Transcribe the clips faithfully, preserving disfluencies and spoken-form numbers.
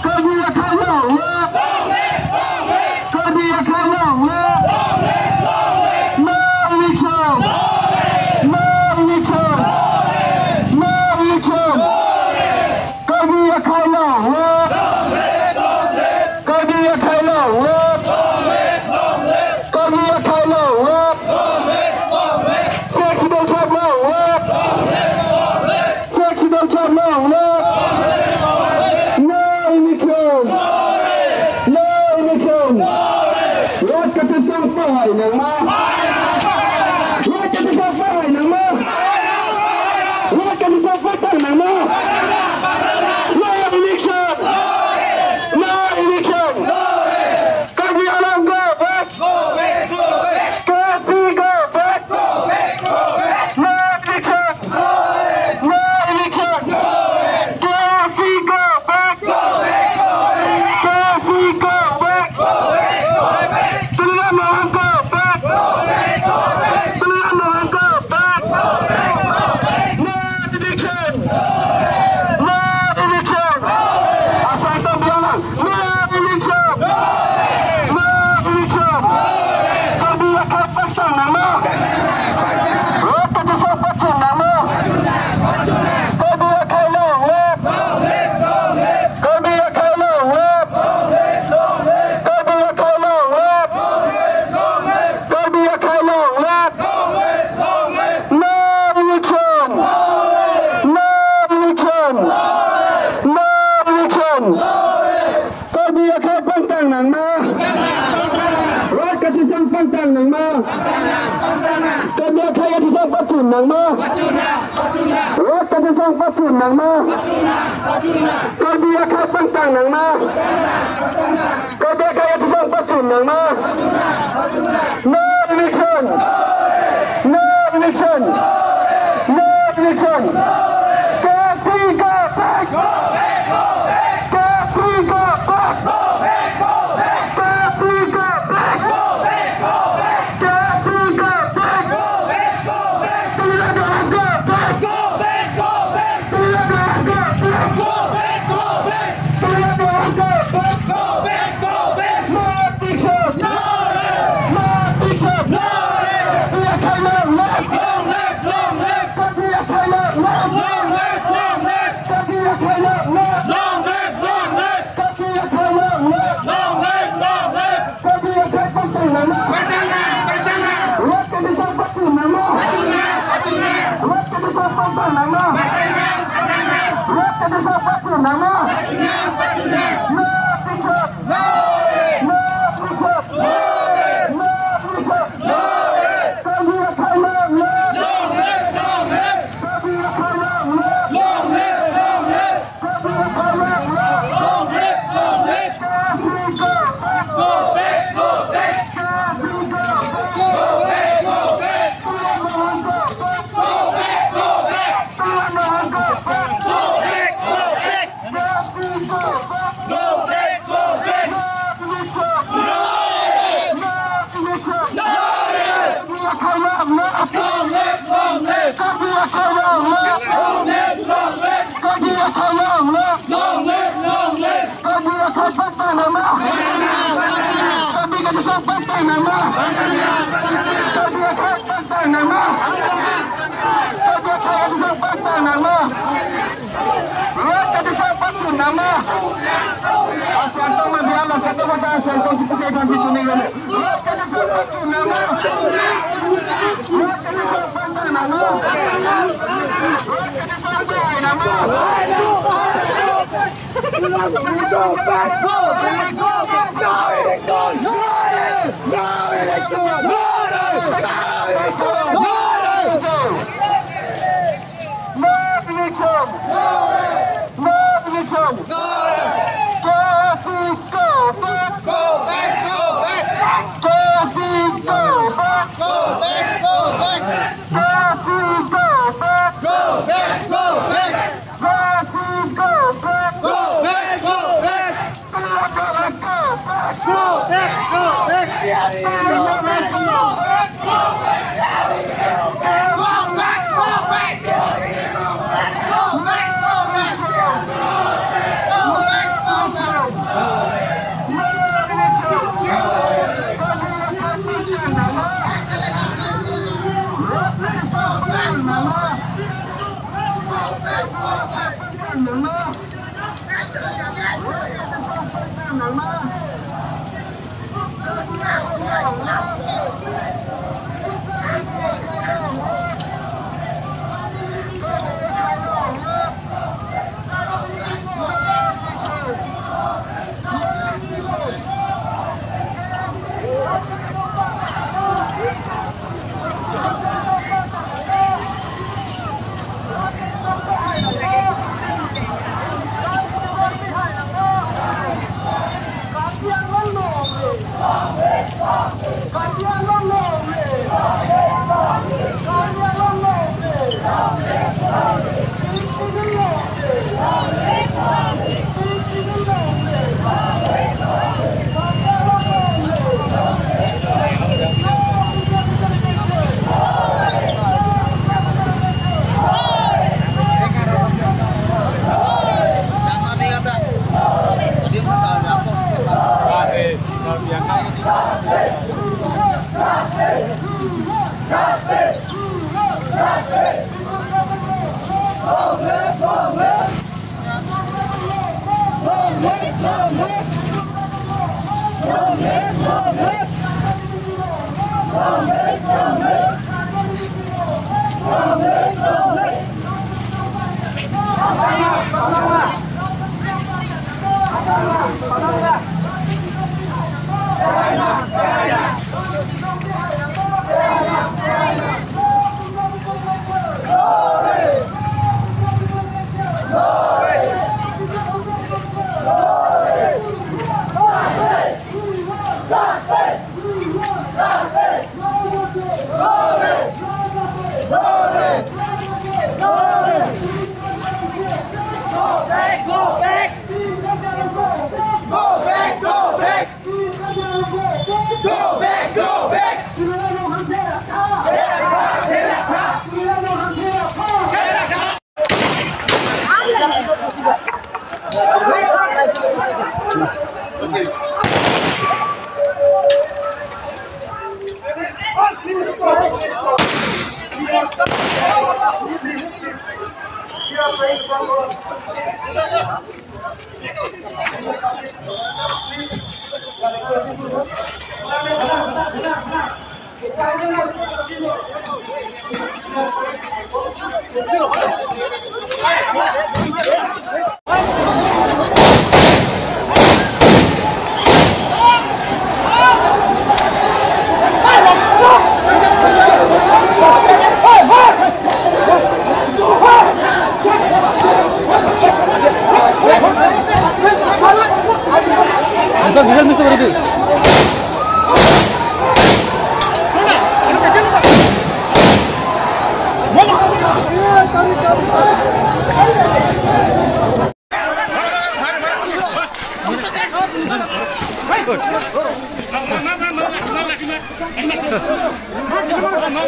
Karbi akhai along lep! Karbi akhai along lep! No eviction! No eviction! No eviction! Karbi akhai along lep! Karbi akhai along lep! Karbi akhai along lep! Sek Sidon Chap along lep! Sek Sidon Chap along lep! No eviction! No eviction! Rat kachesong pahai nangma? Rat kachesong pahai nangma? Rat kachesong pahai nangma? No eviction! No eviction! Karbi Anglong go back! Go back, go back! K A A C go back! Go back, go back! No eviction! No eviction! K A A C go back! Go back, go back! K A A C go back! Go back, go back! Tuliram Ronghang go back! Go back, go back! Tuliram Ronghang go back! Go back, go back! No eviction! No eviction! Asai atum biang lang! No eviction! No eviction! Karbi akhai pangtang nangma? Rat kachesong pachun nangma? Karbi akhai along lep! Karbi akhai along lep! Karbi akhai along lep! Karbi akhai along lep! No eviction! No eviction! No eviction! Karbi akhai pangtang nangma? Rat kachesong pangtang nangma? Karbi akhai kachesong pachun nangma? Rat kachesong pachun nangma? Karbi akhai pangtang nangma? Karbi akhai kachesong pachun nangma? No eviction! No eviction! No eviction! K A A C go back! K A A C go back! K A A C go back! K A A C go back! Tuliram Ronghang go back! Go back, go back! Tuliram Ronghang go back! Go back, go back! Tuliram Ronghang go back! Go back, go back! No eviction! No rest! No eviction! No rest! Karbi akhai along lep! Long live, long live! Karbi akhai along lep! Long live, long live! Karbi akhai along lep! Long live, long live! Karbi akhai along lep! Long live, long live! Karbi akhai pangtang nangma? Pangtang nang, pangtang nang! Rat kachesong pachun nangma? Pachun nang, pachun nang! Rat kachesong pangtang nangma? Pangtang nang, pangtang nang! Rat kachesong pachun nangma? Pachun nang, pachun nang! No eviction! No rest! No eviction! No rest! No eviction! No rest! Karbi akhai along lep! Long live, long live! Karbi akhai along lep! Long live, long live! Karbi akhai along lep! Long live, long live! K A A C go back! Go back, go back! K A A C go back! Go back, go back! Tuliram Ronghang go back! Go back, go back! Tuliram Ronghang go back! Go back, go back! K A A C go back! Go back, go back! No eviction! No rest! No eviction! No rest! Karbi akhai along lep! Long live, long live! Karbi akhai along lep! Long live, long live! Karbi akhai along lep! Long live, long live! Karbi akhai pangtang nangma? Karbi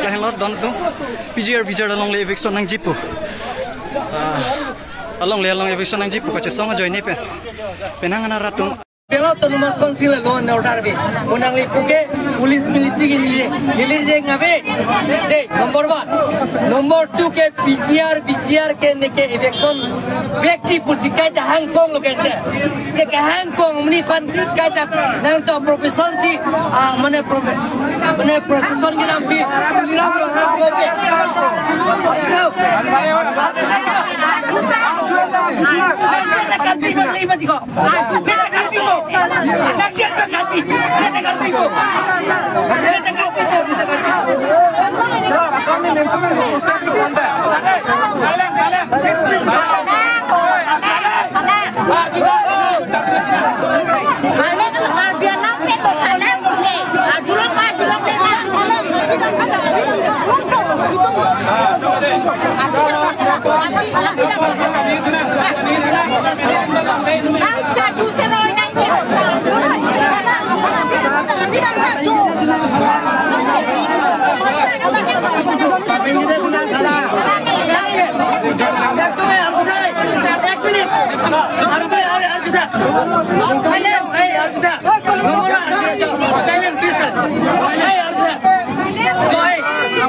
Lahenlo don atum, P G R P G R alongle eviction nangjipo. Ah, alongle along eviction nangjipo kachesong ajoine pen. Penang ana ratung. Pela autonomous council law and order ave. Mo nangli puke police military ke neli, neli jeng ave. Dei, number one. Number two ke P G R, P G R ke neke eviction vekji pusi kaita hangkong lo kete. Neke hangkong mini pan kaita nangtum profession si, ah, mane profe-, mane profession ke nam si, Tuliram lo hangkong ke. Tahu?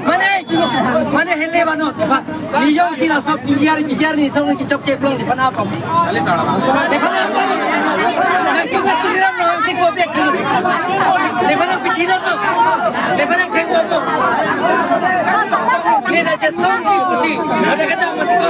Mane, mane hele bano. Niyom si laso P G R, P G R ni song ni chokche plong di pana pam. Dekha na, na kiu na Tuliram lo si ko bek. Dekha na pithi na to. Dekha na kheng lo to. Ni na je song si pusi. Ada kata mati ko.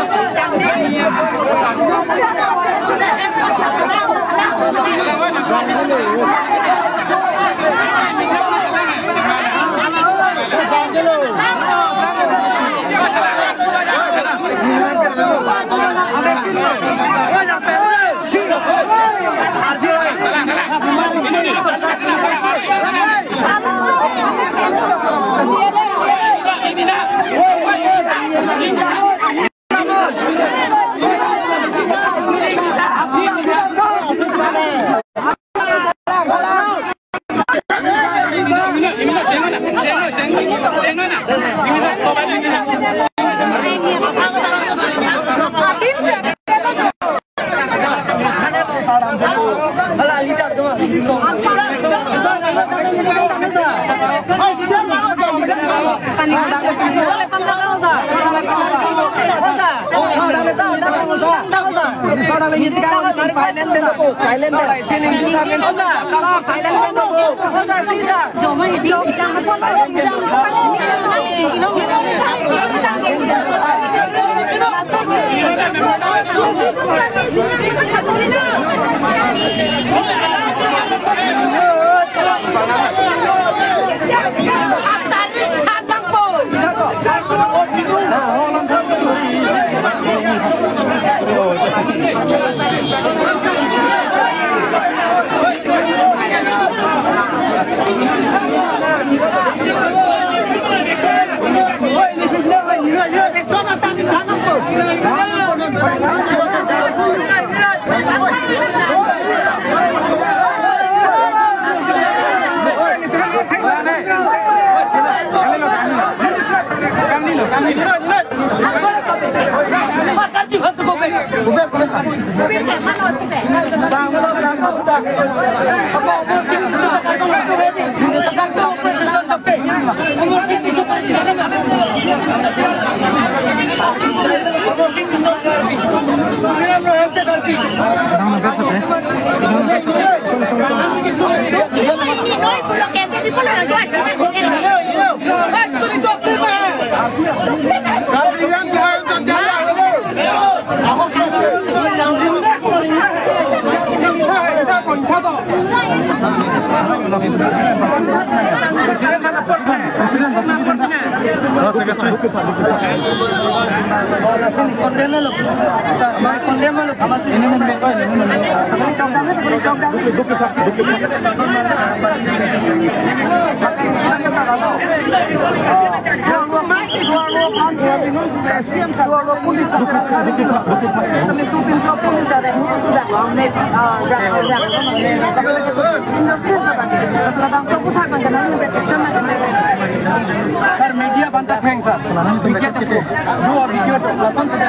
Sir, media banta thanks, sir. Media to do a video to lason, sir.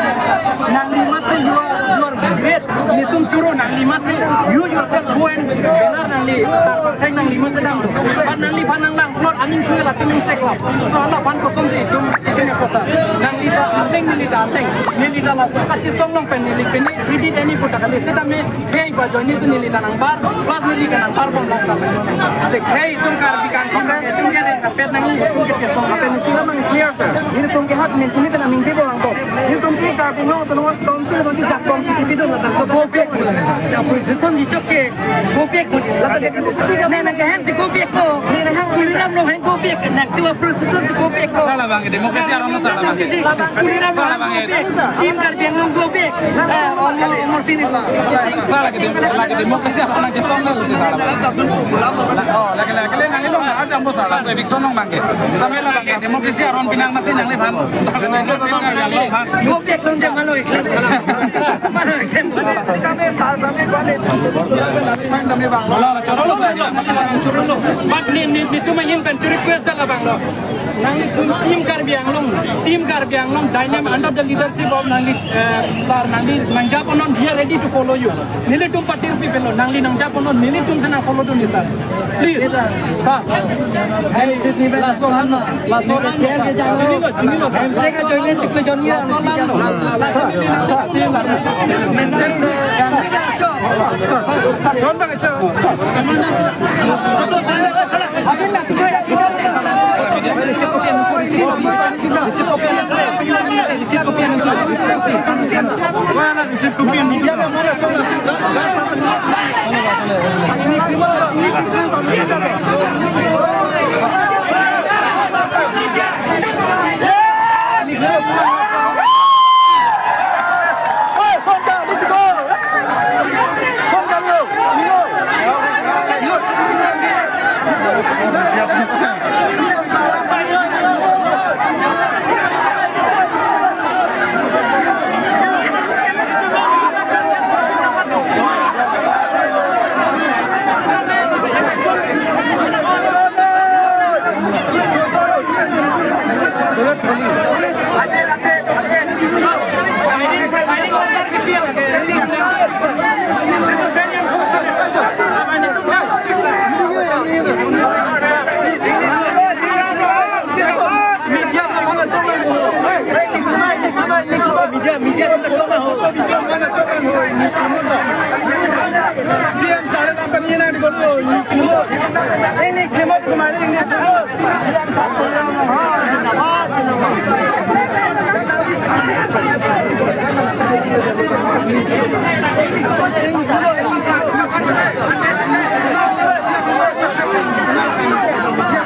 Nangli mat se you are, you are great. Netum choro nangli mat se you yourself go and Benar nangli, tar pangthek nangli ma sedang. Ban nangliphan nanglang, plot aning tuel atum ning seklap. So, hala ban kosonsi itum, itum ya kosa. Nangli ta ateng, neli ta ateng. Neli ta laso kachisong along pen neli pine, credit eni puta kali. Setame, khei ba join ni si neli ta nangbar, plus neli ta nangbar bom lang sampai. Se khei itum Karbi kangkong, itum ke kapet nangli, itum ke kesong. Apa ni sila mang clear, sir. Nelitum ke hak, nelitum ke nang minggi bom angko. Nelitum ke Karbi Anglong Autonomous Council, masih jakkom si pidun lah, tak. Go back. Ya, position di chok ke. Go back ko. Lapen ne nang kahem si go back ko. Tuliram along hem go back. Nang tu approach si go back ko. Salah bang, demokrasi aron salah bang. Tuliram along hem go back. Team Karbi Anglong go back. Ah, Omor, Omor Sing. Salah ke dem-, lagi demokrasi aron nang kesong na luti salah bang. Oh, lagi, lagi, lagi, nang ilong na ada mo salah. So, eviction nong bang ke. Sampai lah bang ke, demokrasi aron pinang mati nangliphan. Go back along jam maloi. Maloi. But ni, ni, netum ahin pen chu request da labang lo. Nangtum team Karbi Anglong, team Karbi Anglong dynamic under the leadership of nangli, eh, sir, nangli nangjaponon, we are ready to follow you. Nelitum party pi pelo, nangli nangjaponon, nelitum si nang follow dun ni, sir. Please, sir. Last one, last one. Chini lo, chini lo, sir. Last one, last one.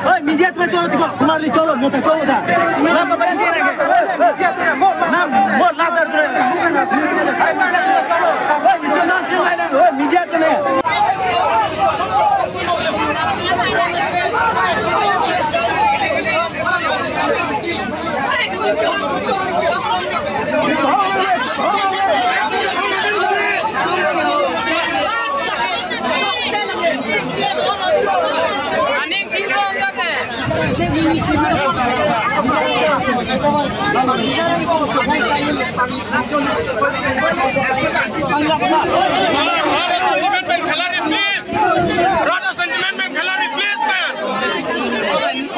Oi, media atum cholo tiko, Kumar Lee cholo, mota cholo ta. Lam apa berhenti lagi? Lam, mo last. Oi, itu nang chungai lang, oi, media atum. Rot a-sentiment pen khalari, please, man. Please.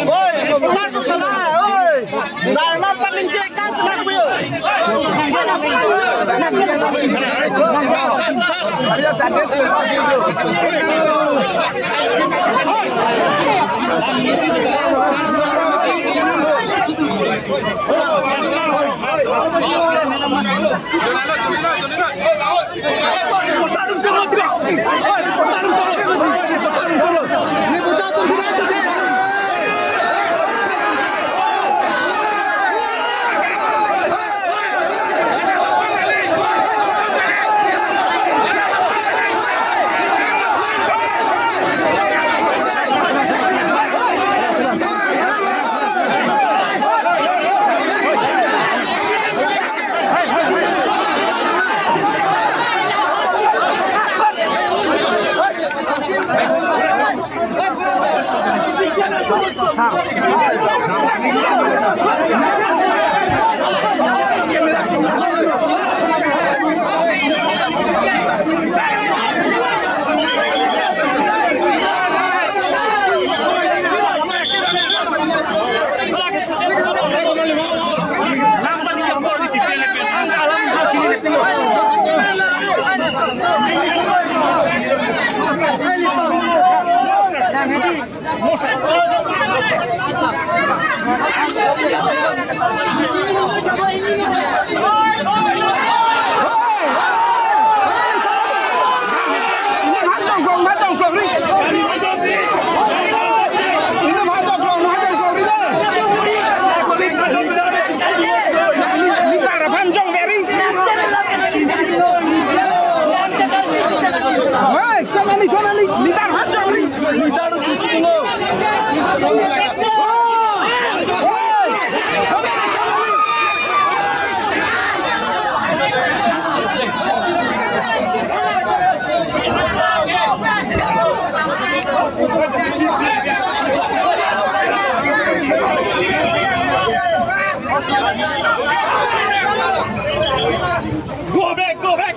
Oi, tar tu salah, oi. Sarla paling cekang senak kuyo. Go back, go back.